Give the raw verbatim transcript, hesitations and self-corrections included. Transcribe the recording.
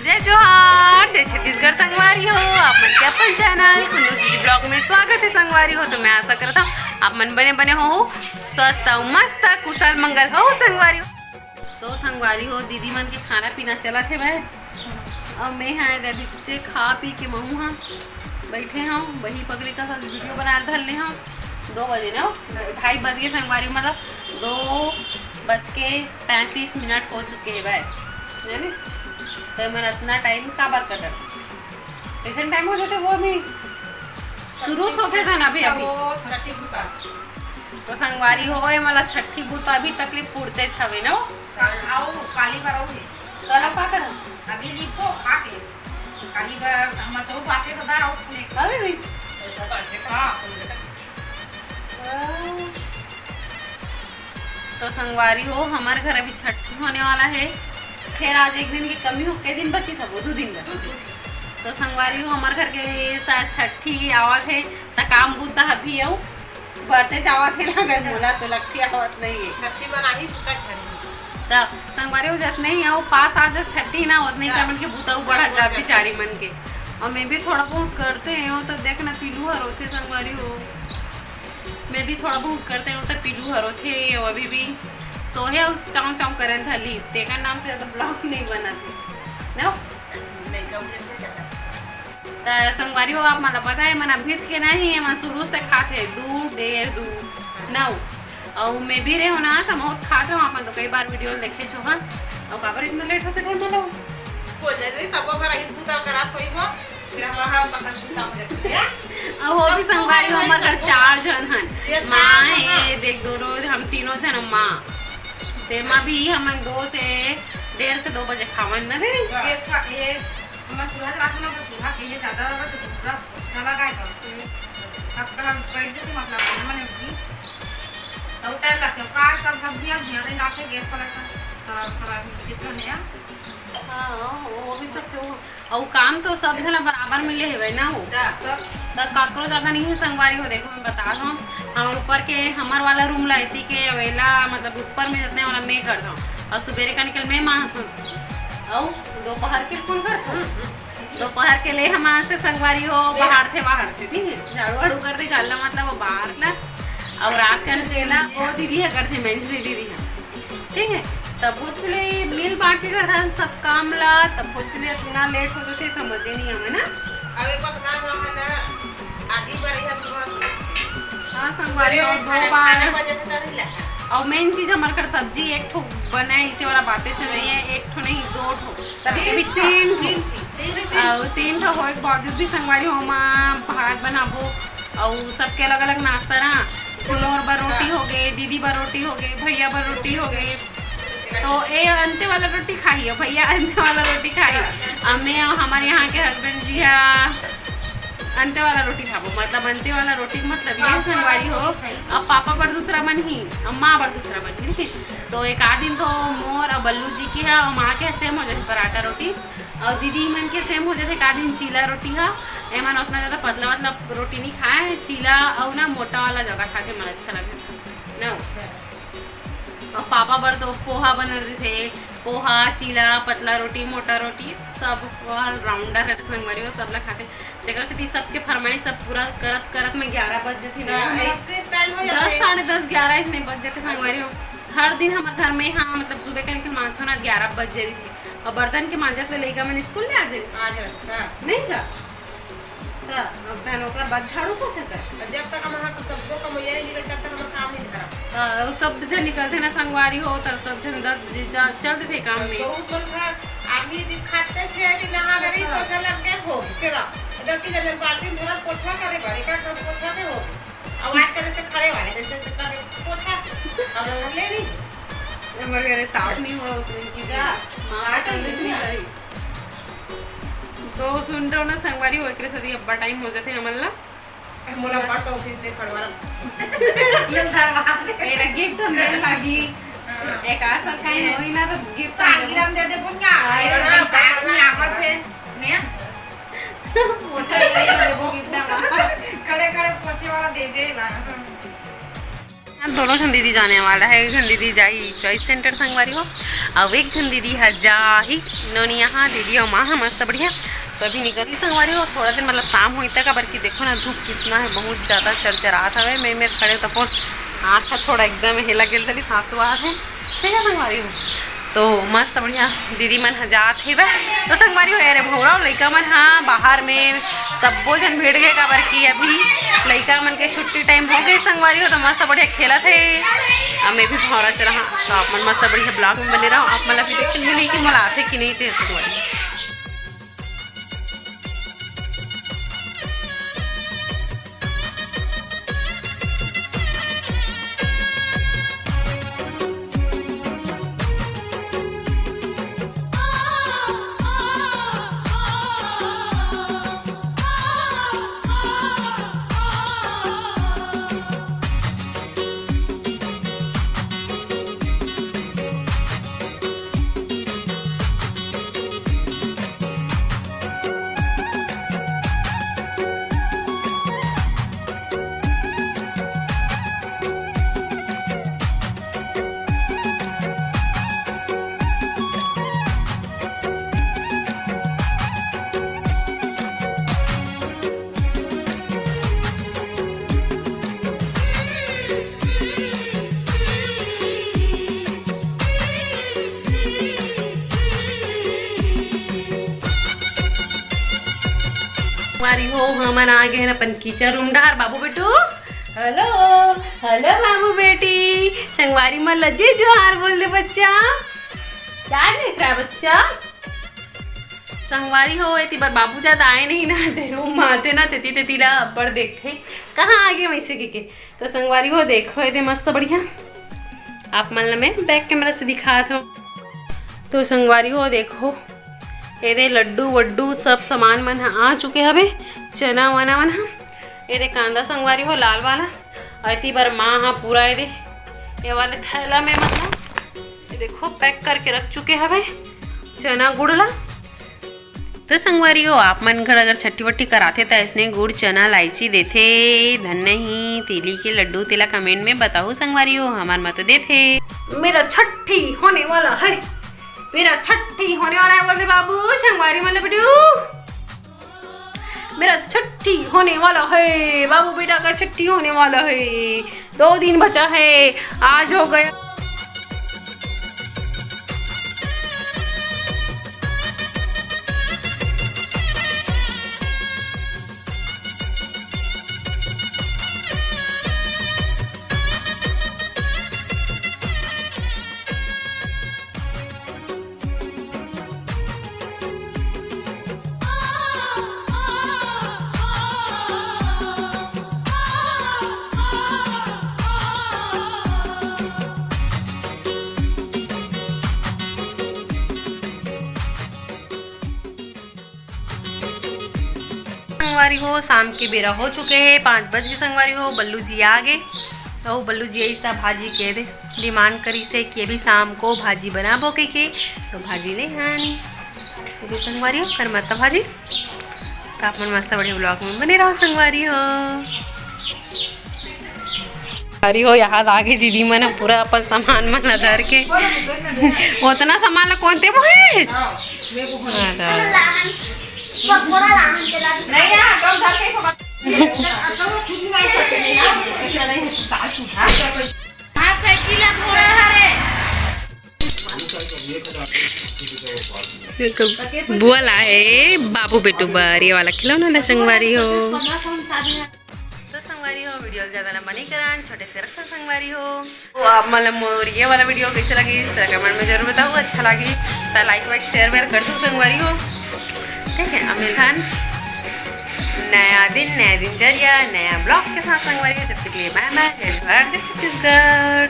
जय जोहार, जय छत्तीसगढ़ संगवारी हो, आप मन के अपन चैनल कुन्नू सीजी ब्लॉग में स्वागत है संगवारी हो। तो मैं आशा करता हूँ आप मन बने बने हो, स्वस्थ अउ मस्त, कुशल मंगल हो संगवारी हो। तो संगवारी हो, दीदी मन के खाना पीना चलत हे भाई, अब मैं हा एदे बिच्चे खा पी के महू हा बैठे हूँ, वही पगली का साथ वीडियो बना धर ले हूँ। दो बजे ना, ढाई बज के संगवारी, मतलब दो बज के पैंतीस मिनट हो चुके हैं भाई, जाने तो मन इतना टाइम काबर कटत, कैसन टाइम हो जाते वो भी शुरू से होते था ना अभी, अभी। वो छठी बुता। तो संगवारी हो, ये मला छठी बुता अभी तकलीफ पुरते छवे ना। काल-, आओ, काली बार आओ। कल आप का करब? अभी लिखो, खा के। काली बार हमर चौक आते तो दा, आओ, खुले। अभी भी? हाँ। तो संगवारी हो, हमर घर अभी छठी होने वाला है। फिर आज एक दिन की कमी हो, के दिन बची सब, दू दिन बस। दू दिन। तो संगवारी हो, हमर घर के साथ छठी आवत है, त काम बुता अभी अउ बढ़ते जावत है, लगन मोला तो लगती आवत नहीं है। छठी बनाही बुता छठी। त संगवारी हो, जतने ही अउ पास आ जा छठी ना, उतने ही हाँ। कर मन के बुता बढ़त जाती चारी मन के। और मैं भी थोड़ा बहुत करते हैं, वो तो देखना पीलू हर होते संगवारी हो। मैं भी थोड़ा बहुत करते हैं, तो पीलू हर होते, वो अभी भी सोहे अउ चाव चाव करन था ली, तेकर नाम से ज्यादा ब्लॉग नहीं बनाते ना। नहीं, कम नहीं करता। त संगवारी हो, आप मला पता है, मन अभीच के नहीं है, मन शुरू से खाते दू, डेढ़, दू, नौ। अउ मैं भी रहो ना, त बहुत खात रहो, आप मन तो कई बार वीडियो देखे छो, हाँ। अउ काबर इतना लेट हो सके, मतलब? बोल जाते, सबको घर अहित बुता करा थोड़ी वो, फिर हमारा हाथ पकड़ के काम हो जाती है। अउ वो भी सबको संगवारी हो, घर हमर घर में चार झन हन, ये माँ चार है, झन। देख दोनों, हम तीनों झन, माँ। ते माँ भी हमन दो से, डेढ़ से दो बजे खावन ना दे। ये खा-, ये हमर चूल्हा जलात ना, बस चूल्हा के ये ज्यादा रहा तो दूसरा अच्छा लगा है तो। हम्म। सब तरह बैठ जाते, मतलब, मने भी। तो टाइम लगते, का सब सब्जियां धियारे लाके गैस पर लगता, तो सब आदमी चीज बने हैं। हाँ, वो भी सब तो। अउ काम तो सब झन बराबर मिले हेवय ना हो। जा, तो। त काकरो ज्यादा नहीं है संगवारी हो, देखो मैं बता रहा हूँ, हमर ऊपर के, हमर वाला रूम ला एती के अवेला, मतलब ऊपर में जतने वाला मैं कर दो, अउ सुबेरे का निकल मैं माँ हंसू, अउ दोपहर के फोन कर दो। दोपहर के ले हम आज से संगवारी हो, बाहर थे, बाहर थे, ठीक है, झाड़ू वाड़ू कर दे, गल्ला मतलब वो बाहर ला, अउ रात का तेला वो दीदी है करते, मेंजली दीदी है। ठीक है, तब उसले मिल बांट के करथन सब काम ला, तब उसले इतना लेट हो जाथे, समझे नहीं हमें ना। अब एक बार ना, ना, ना, आधी बार ही हम लोग हाँ, संगवारी अरे, हो, दो खाना, बार। खाना बने तो तभी ला। और मेन चीज हमारे घर सब्जी एक ठो बने, इसे वाला बातें चल रही है, एक ठो नहीं, दो ठो, कभी कभी तीन ठो। तीन ठो, तीन ठो। और तीन ठो होए के बावजूद भी संगवारी हो, माँ भात बनाबो, अउ सबके अलग-अलग नाश्ता ना, जैसे मोर बर रोटी हो गे, दीदी बर रोटी हो गे, भैया बर रोटी हो गे, तो ए अंते वाला रोटी खाही, अउ भैया अंते वाला रोटी खाही। अउ मैं अउ हमारे यहाँ के हस्बैंड जी हा अंते वाला रोटी खाबो, मतलब अंते वाला रोटी के मतलब ये संगवारी हो, अब पापा बर दूसरा बनही, अब माँ बर दूसरा बनही, ठीक है? तो एक आध दिन तो मोर अउ बल्लू जी के हा, अउ माँ के सेम हो जाही पराठा रोटी, अउ दीदी मन के सेम हो जाथे का दिन चीला रोटी हा। एमन उतना ज्यादा पतला वतला रोटी नहीं खाए, चीला अउ ना मोटा वाला ज्यादा खाथे, मन अच्छा लगे ना। अउ पापा बर तो पोहा बनल रहिथे, पोहा, चीला, पतला रोटी, मोटा रोटी, सब ऑल राउंडर है संगवारी हो, सब ला खाथे। तेकर सेती सबके फरमाइश सब पूरा करत करत में ग्यारह बज जथे ना। हाँ, इसमें टाइम हो जाथे। दस, साढ़े दस, ग्यारह इसने बज जथे संगवारी हो। हर दिन हमर घर में, हाँ, मतलब सुबह के निकल मांस खाना ग्यारह बज जथे। अउ बर्तन के मांजत ले लइका मन स्कूल में आ जाए। आ जाए, हाँ। नहीं का? त अब तहन ओकर बाद झाड़ू पोछा कर। जब तक हम यहाँ के सबको कमैया नहीं निकल, तब तक हमर काम नहीं धरा। हाँ, वो सब जन निकलथे ना संगवारी हो, तब सब जन दस बजे जा, चल देथे काम में। बहुत मन था, आदमी दिन खाते छे कि नहा गई, अच्छा। पोछा लग गए, हो, चला। दत्ती जन बाल्टी में भरत पोछा करे, बड़े का घर पोछा के हो। आवाज करे से खड़े वाले, जैसे से करे, पोछा। अब ले ली। हमर घरे साफ नहीं हुआ उस दिन की। क्या? माँ का संदेश नहीं करी। तो सुन रहो ना संगवारी हो, एकरे सदी अब्बा टाइम हो जाथे हमन ला। मोला परसों ऑफिस में खड़वा रख। ये दरवाजे। एरा गिफ्ट हम देन लागी। हाँ। एक आसल काई होई ना तो गिफ्ट सागी हम दे दे बुनिया। हाँ, एरा एकदम साथ में आवत है। ने? पोछा ले देबो गिफ्ट मा। खड़े खड़े पोछे वाला देबे ला। दोनों झन दीदी जाने वाला है। एक झन दीदी जाही चॉइस सेंटर संगवारी हो, अउ एक झन दीदी ह जाही नोनी यहाँ। दीदी अउ माँ ह मस्त बढ़िया। तो अभी निकली संगवारी हो, थोड़ा दिन मतलब शाम होई तक, काबर कि देखो ना धूप कितना है, बहुत ज़्यादा चरचरात हवे। मैं, मैं खड़े तो कौन आँख ह थोड़ा एकदम हेला गेल तली, साँसू आत है, ठीक है संगवारी हो। तो मस्त बढ़िया दीदी मन ह जात हेवय। तो संगवारी हो, अरे भौरा लइका मन ह बाहर में सब्बो झन भिड़ गए, काबर कि अभी लइका मन के छुट्टी टाइम हो गए संगवारी हो। तो मस्त बढ़िया खेलत हे, अब मैं भी भौरा चला हाँ। तो आप मन मस्त बढ़िया ब्लॉग में बने रहो, आप मन ला भी देखे मिली कि मोला आथे कि नहीं थे संगवारी। संगवारी हो, हमन आ गए हैं अपन किचन रूम डहर। बाबू बेटू, हेलो, हेलो बाबू बेटी। संगवारी मन ल जय जोहार बोल दे बच्चा। क्या देख रहा है बच्चा? संगवारी हो, एती बर बाबू जादा आए नहीं ना, ते रूम में आते ना, तेती तेती ला अब्बड़ देखते। कहाँ आ गए वैसे के, के? तो संगवारी हो, देखो, एदे मस्त बढ़िया। आप मन ल मैं बैक कैमरा से दिखात हूँ। तो संगवारी हो, देखो, एदे लड्डू वड्डू सब सामान मन ह आ चुके हवे। चना वना मन ह, एदे कांदा संगवारी हो, लाल वाला। अउ एती बर माँ ह पूरा एदे ये वाले थैला में, मतलब, ये देखो, पैक करके रख चुके हवे चना गुड़ ला। तो संगवारी हो, आप मन घर अगर छट्टी वट्टी कराथे त ऐसने गुड़, चना, लाइची देथे, धन नहीं, तिली के लड्डू, तेला कमेंट में बताओ संगवारी हो, हमार मा तो देथे। मेरा छट्टी होने वाला है, मेरा छट्टी होने वाला है, बोल दे बाबू, संगवारी मन ल बेटू। मेरा छट्टी होने वाला है, बाबू बेटा का छट्टी होने वाला है, दो दिन बचा है, आज हो गया। संगवारी हो, शाम के बेरा हो चुके हे, पाँच बज के संगवारी हो, बल्लू जी आ गे। अउ बल्लू जी आइस त भाजी के दे डिमांड करिस हे कि अभी शाम को भाजी बनाबो कहिके, तो भाजी नहीं आनी। तो संगवारी हो, करमत्ता भाजी, तो आप मन मस्त बढ़िया ब्लॉग में बने रहो संगवारी हो। अरे हो, यहाँ आगे दीदी मन ह पूरा अपन सामान मन ला धर के, ओतना सामान ला कौन ते बोहिस? हाँ, साइकिल ला थोड़ा हरे। ये तो बुआ ला हे बाबू बेटू बर ये वाला खिलौना ला संगवारी हो। तो संगवारी हो, वीडियो ज्यादा लंबा नहीं करन, छोटे से रखन संगवारी हो। तो आप मन ला मोर ये वाला वीडियो कैसे लगिस, तेला कमेंट में जरूर बताओ। अच्छा लगिस त लाइक वाइक शेयर वेयर कर दो संगवारी हो। ठीक है, अब मिलथन नया दिन, नया दिनचर्या, नया ब्लॉग के साथ संगवारी हो। जब तक के लिए बाय बाय, जय जोहार, जय छत्तीसगढ़।